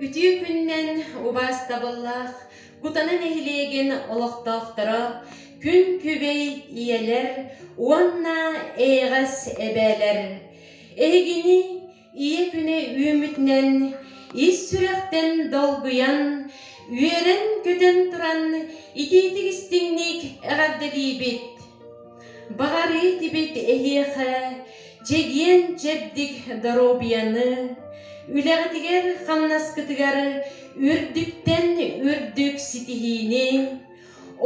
Үтүө күнүнэн убаастабыллаах Кутана нэһилиэгин олохтоохторо, күн күбэй ийэлэр уонна эйэҕэс эбээлэр! Эһигини Ийэ күнэ үүммүтүнэн ис сүрэхтэн долгуйан, үөрэн-көтөн туран итиитик истиҥник эҕэрдэлиибит! Баҕарыы этибит эһиэхэ чэгиэн-чэбдик доруобуйаны, үлэҕитигэр-хамнаскытыгар үрдүктэн үрдүк ситиһиини,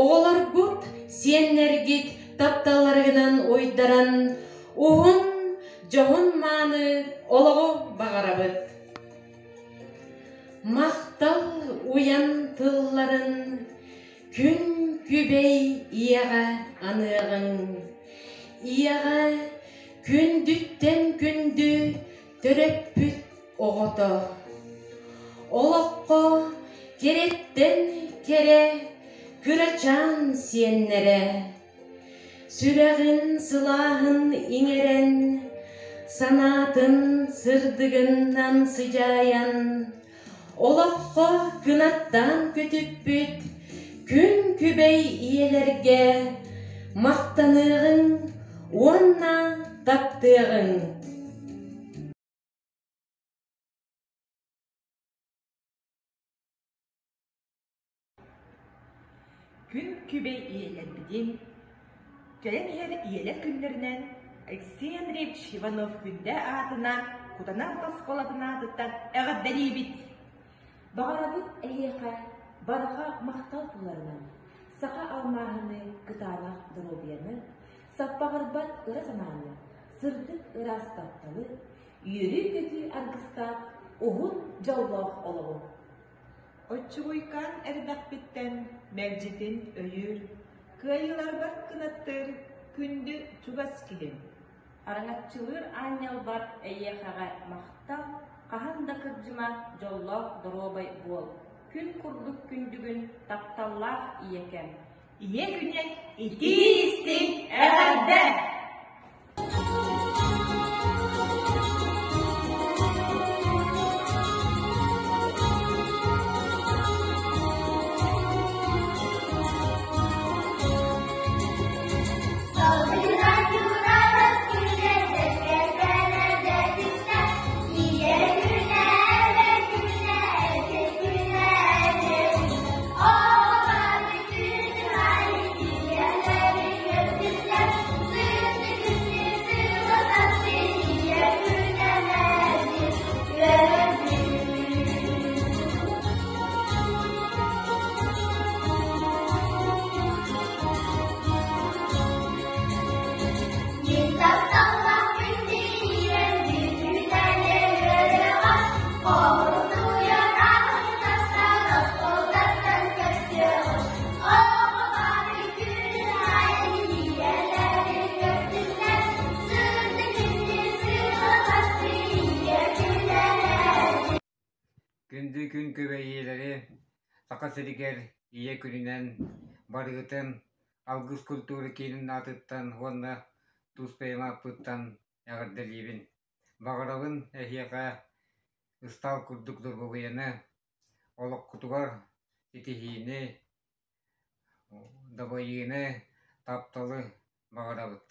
оҕолоргут, сиэннэргит тапталларыгынан уйдаран, уһун, дьоһун-мааны олоҕу баҕарабыт. Махтал уйан тылларын Күн күбэй ийэҕэ аныаҕыҥ, ийэҕэ күндүттэн күндү төрөппүт оҕото. Олоххо кэрэттэн кэрэ кырачаан сиэннэрэ. Сүрэҕин сылааһын иҥэрэн, санаатын сырдыгынан сыдьаайан, Олоххо кынаттаан көтүппүт күн күбэй ийэлэргэ махтаныаҕыҥ уонна таптыаҕыҥ. Күн күбэй ийэлэрбитин, кэлэн иһэр ийэлэр күннэринэн Алексей Андреевич Иванов-Күндэ аатынан Кутана орто оскуолатын аатыттан эҕэрдэлиибит! Баҕарабыт эһиэхэ барҕа махтал тылларынан саха алмааһыныы кытаанах доруобуйаны, саппаҕырбат ыра санааны, сырдык ыраас тапталы, үөрүү-көтүү аргыстаах уһун дьоллоох олоҕу! Оччугуйкаан эрдэхпиттэн мэлдьитин өйүүр, кыайыыларбар кынаттыыр күндү чугас киһим. Араҥаччылыыр аанньалбар эйиэхэҕэ махтал, хаһан да кырдьыма, дьоллоох доруобай буол, күн курдук күндүгүн, тапталлаах ийэкэм. Ийэ күнэ итии-истиҥ эҕэрдэ! Күндү күн күбэйиилэри Саха сиригэр Ийэ күнүнэн барыгытын Алгыс культура киинин аатыттан уонна тус бэйэм ааппыттан эҕэрдэлиибин. Баҕарабын эһиэхэ ыстаал курдук доруобуйаны, олоххутугар ситиһиини, дабайыыны, тапталы баҕарабыт.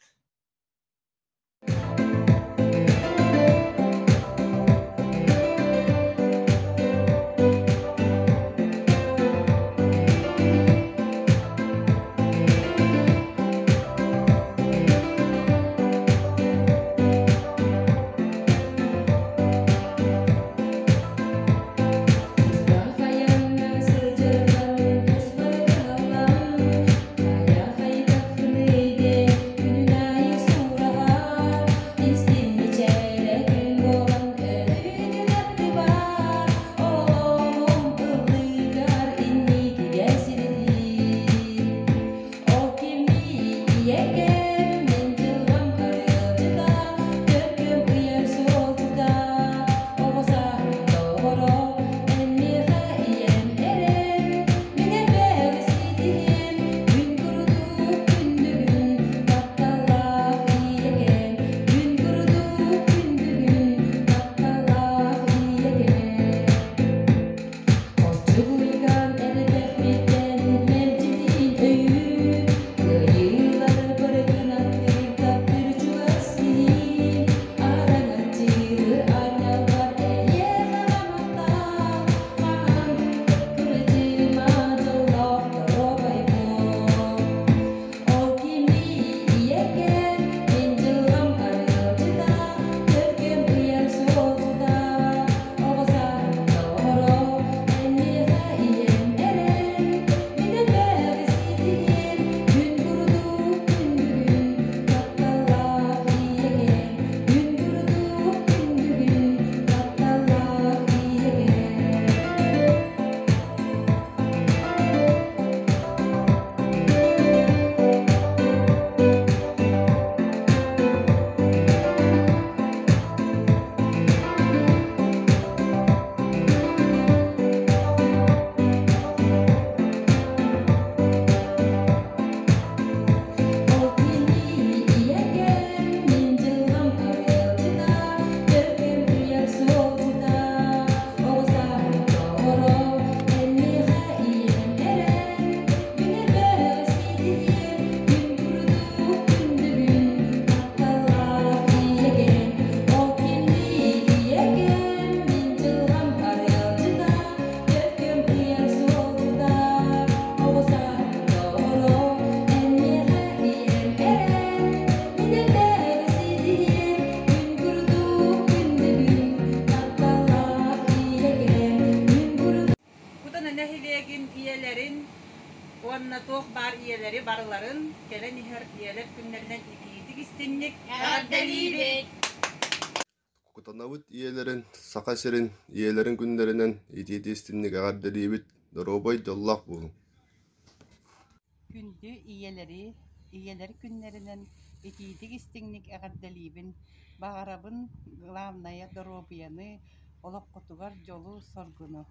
Барыларын кэлэн иһэр ийэлэр күннэринэн итиитик истинник эҕэрдэлиибит! Кутанабыт ийэлэрин, Саха сирин ийэлэрин күннэринэн итиитик истинник эҕэрдэлиибит, доруобай, дьоллоох буолуҥ! Күндү ийэлэри, ийэлэр күннэринэн итиитик истиҥник эҕэрдэлиибин! Баҕарабын главное доруобуйаны, олоххутугар дьолу-соргуну!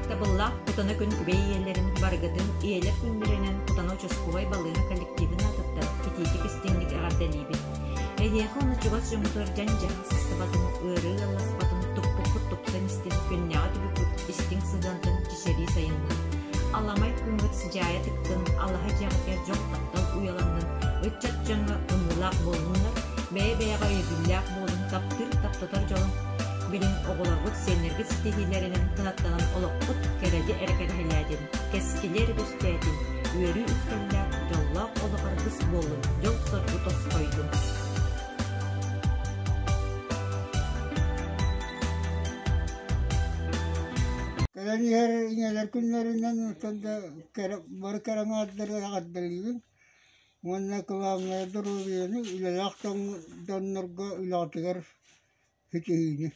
Ытыктабыллаах Кутана күн күбэй ийэлэрин барыгытын ийэлэр күннэринэн Кутана участковай балыыһа коллективын аатыттан итиитик истиҥник эҕэрдэлиибит. Эһиэхэ уонна чугас дьоҥҥутугар дьаҥ-дьаһах сыстыбатын, ыарыы ыалласпатын, туппуккут тупсан истин, күннээҕи түбүккүт истиҥ сыһыантан чэчирии сайыннын. Аламай күҥҥүт сыдьаайа тыктын, алаһа дьиэҕитигэр дьол таптал уйаланнын, ыччат дьоҥҥо ымыылаах буоллуннар, бэйэ-бэйэҕэ өйөбүллээх буолун, таптыыр, таптатар дьолун билин оҕолоргут, сиэннэргит ситиһиилэринэн кынаттанан олоххут кэрэни эрэ кэрэһэлээтин, кэскили эрэ түстээтин, үөрүү үктэллээх, дьоллоох олох аргыс буоллун, дьол-соргу тосхойдун! Кэлэн иһэр ийэлэр күннэринэн да бары кэрэ аҥаардары эҕэрдэлиибин уонна кылаабынайа доруобуйаны үлэлээх дьоннорго үлэҕитигэр ситиһиини.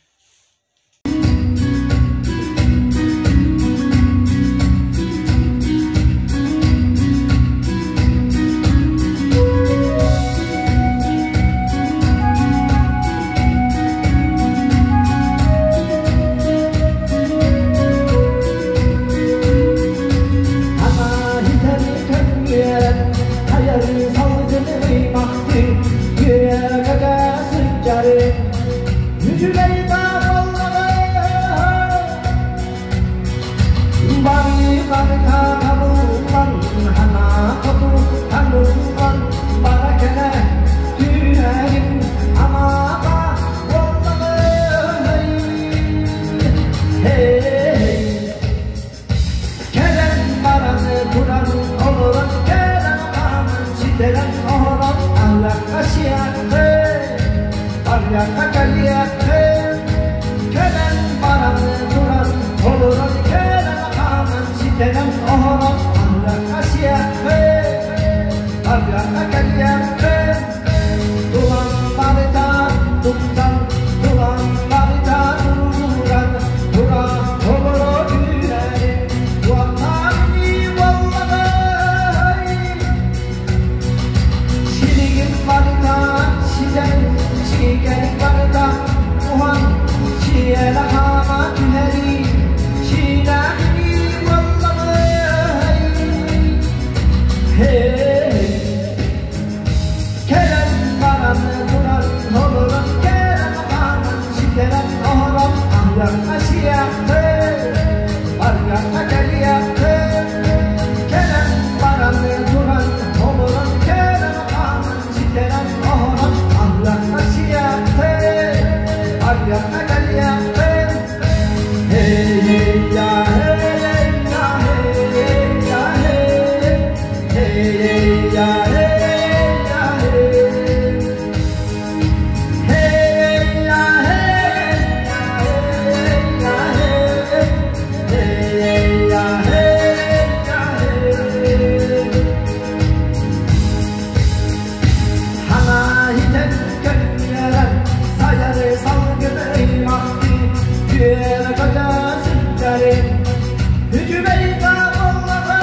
Үчүгэй. Үчүгэй да буоллаҕа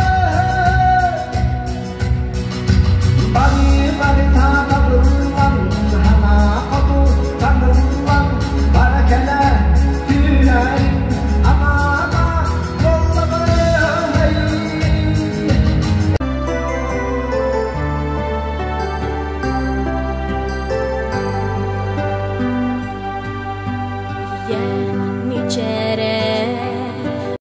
Бары барыта табыллан, санаа хоту таҥыллан, бара кэлэ түүнэрин анаама буоллаҕай. Ийэ мичээрэ